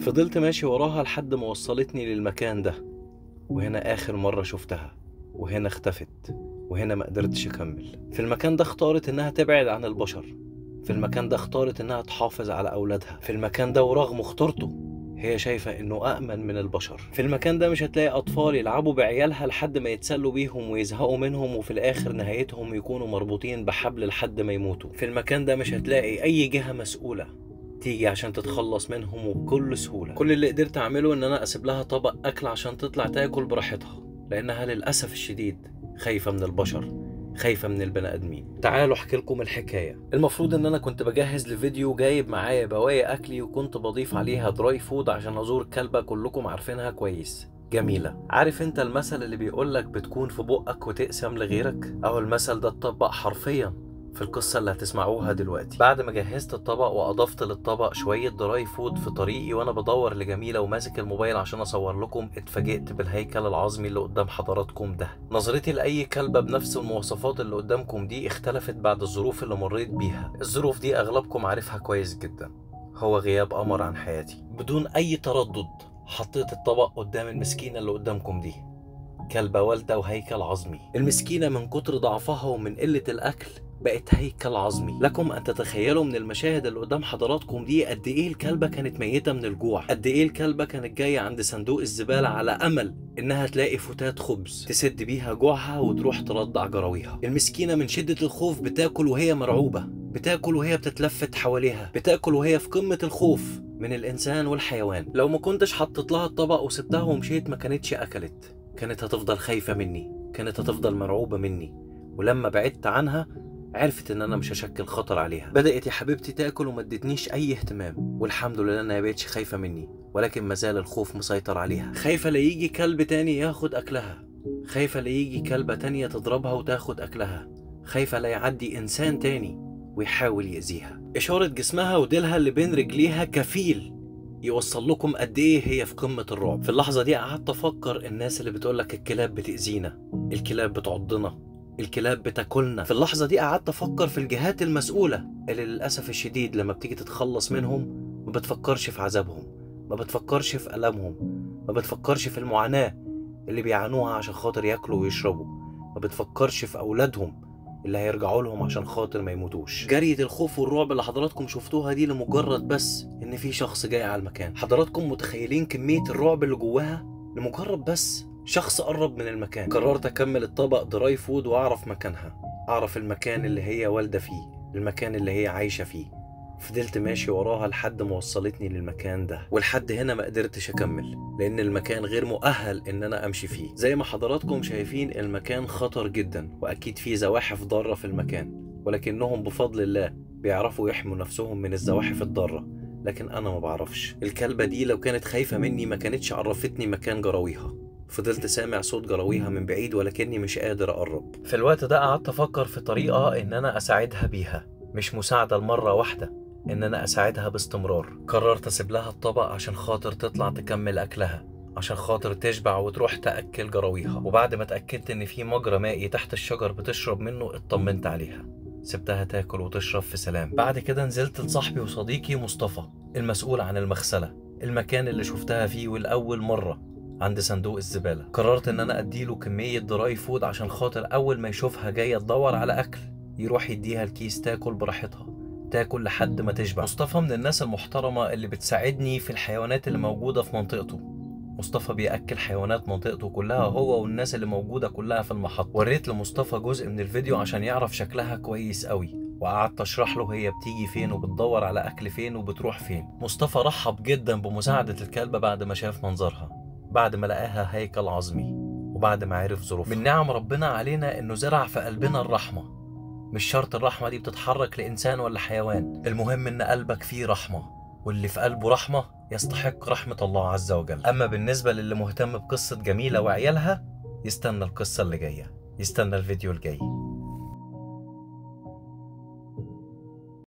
فضلت ماشي وراها لحد ما وصلتني للمكان ده، وهنا آخر مرة شفتها، وهنا اختفت، وهنا ما قدرتش أكمل. في المكان ده اختارت إنها تبعد عن البشر، في المكان ده اختارت إنها تحافظ على أولادها، في المكان ده ورغم اختارته هي شايفة إنه أأمن من البشر. في المكان ده مش هتلاقي أطفال يلعبوا بعيالها لحد ما يتسلوا بيهم ويزهقوا منهم، وفي الآخر نهايتهم يكونوا مربوطين بحبل لحد ما يموتوا. في المكان ده مش هتلاقي أي جهة مسؤولة تيجي عشان تتخلص منهم وبكل سهولة. كل اللي قدرت أعمله إن أنا أسيب لها طبق أكل عشان تطلع تاكل براحتها، لأنها للأسف الشديد خايفة من البشر، خايفة من البني آدمين. تعالوا احكي لكم الحكاية. المفروض ان انا كنت بجهز لفيديو جايب معايا بواقي اكلي، وكنت بضيف عليها dry food عشان ازور كلبة كلكم عارفينها كويس، جميلة. عارف انت المثل اللي بيقولك بتكون في بقك وتقسم لغيرك؟ اهو المثل ده اتطبق حرفيا في القصة اللي هتسمعوها دلوقتي. بعد ما جهزت الطبق وأضفت للطبق شوية dry food في طريقي وأنا بدور لجميلة وماسك الموبايل عشان أصور لكم، اتفاجئت بالهيكل العظمي اللي قدام حضراتكم ده. نظرتي لأي كلبة بنفس المواصفات اللي قدامكم دي اختلفت بعد الظروف اللي مريت بيها. الظروف دي أغلبكم عارفها كويس جدا، هو غياب قمر عن حياتي. بدون أي تردد حطيت الطبق قدام المسكينة اللي قدامكم دي، كلبة والدة وهيكل عظمي. المسكينة من كتر ضعفها ومن قلة الأكل بقت هيكل عظمي. لكم أن تتخيلوا من المشاهد اللي قدام حضراتكم دي قد إيه الكلبة كانت ميتة من الجوع، قد إيه الكلبة كانت جاية عند صندوق الزبالة على أمل إنها تلاقي فتات خبز تسد بيها جوعها وتروح ترضع جراويها. المسكينة من شدة الخوف بتاكل وهي مرعوبة، بتاكل وهي بتتلفت حواليها، بتاكل وهي في قمة الخوف من الإنسان والحيوان. لو ما كنتش حطيت لها الطبق وسبتها ومشيت ما كانتش أكلت، كانت هتفضل خايفة مني، كانت هتفضل مرعوبة مني. ولما بعدت عنها عرفت ان انا مش هشكل خطر عليها. بدأت يا حبيبتي تاكل وما ادتنيش اي اهتمام، والحمد لله انها بقتش خايفة مني، ولكن مازال الخوف مسيطر عليها. خايفة لا يجي كلب تاني ياخد اكلها، خايفة لا يجي كلبة تانية تضربها وتاخد اكلها، خايفة لا يعدي انسان تاني ويحاول يأذيها. اشارة جسمها وديلها اللي بين رجليها كفيل يوصل لكم قد ايه هي في قمة الرعب. في اللحظة دي قعدت افكر الناس اللي بتقولك الكلاب بتأذينا، الكلاب بتعضنا، الكلاب بتاكلنا. في اللحظة دي قعدت أفكر في الجهات المسؤولة اللي للأسف الشديد لما بتيجي تتخلص منهم ما بتفكرش في عذابهم، ما بتفكرش في ألمهم، ما بتفكرش في المعاناة اللي بيعانوها عشان خاطر ياكلوا ويشربوا، ما بتفكرش في أولادهم اللي هيرجعوا لهم عشان خاطر ما يموتوش. جرية الخوف والرعب اللي حضراتكم شفتوها دي لمجرد بس إن في شخص جاي على المكان. حضراتكم متخيلين كمية الرعب اللي جواها لمجرد بس شخص قرب من المكان؟ قررت اكمل الطبق dry food واعرف مكانها، اعرف المكان اللي هي والده فيه، المكان اللي هي عايشه فيه. فضلت ماشي وراها لحد ما وصلتني للمكان ده، ولحد هنا ما قدرتش اكمل لان المكان غير مؤهل ان انا امشي فيه. زي ما حضراتكم شايفين المكان خطر جدا، واكيد فيه زواحف ضاره في المكان، ولكنهم بفضل الله بيعرفوا يحموا نفسهم من الزواحف الضاره، لكن انا ما بعرفش. الكلبه دي لو كانت خايفه مني ما كانتش عرفتني مكان جراويها. فضلت سامع صوت جراويها من بعيد ولكني مش قادر أقرب. في الوقت ده قعدت أفكر في طريقة إن أنا أساعدها بيها، مش مساعدة لمرة واحدة، إن أنا أساعدها باستمرار. قررت أسيب لها الطبق عشان خاطر تطلع تكمل أكلها، عشان خاطر تشبع وتروح تأكل جراويها. وبعد ما اتأكدت إن في مجرى مائي تحت الشجر بتشرب منه اطمنت عليها، سبتها تاكل وتشرب في سلام. بعد كده نزلت لصاحبي وصديقي مصطفى المسؤول عن المغسلة، المكان اللي شفتها فيه والأول مرة عند صندوق الزبالة. قررت ان انا اديله كمية dry food عشان خاطر اول ما يشوفها جاية تدور على اكل يروح يديها الكيس تاكل براحتها، تاكل لحد ما تشبع. مصطفى من الناس المحترمة اللي بتساعدني في الحيوانات اللي موجودة في منطقته. مصطفى بيأكل حيوانات منطقته كلها هو والناس اللي موجودة كلها في المحطة. وريت لمصطفى جزء من الفيديو عشان يعرف شكلها كويس قوي، وقعدت اشرح له هي بتيجي فين وبتدور على اكل فين وبتروح فين. مصطفى رحب جدا بمساعدة الكلبة بعد ما شاف منظرها، بعد ما لقاها هيكل عظمي، وبعد ما عرف ظروفها. من نعم ربنا علينا انه زرع في قلبنا الرحمة. مش شرط الرحمة دي بتتحرك لإنسان ولا حيوان، المهم ان قلبك فيه رحمة، واللي في قلبه رحمة يستحق رحمة الله عز وجل. أما بالنسبة للي مهتم بقصة جميلة وعيالها يستنى القصة اللي جاية، يستنى الفيديو الجاي.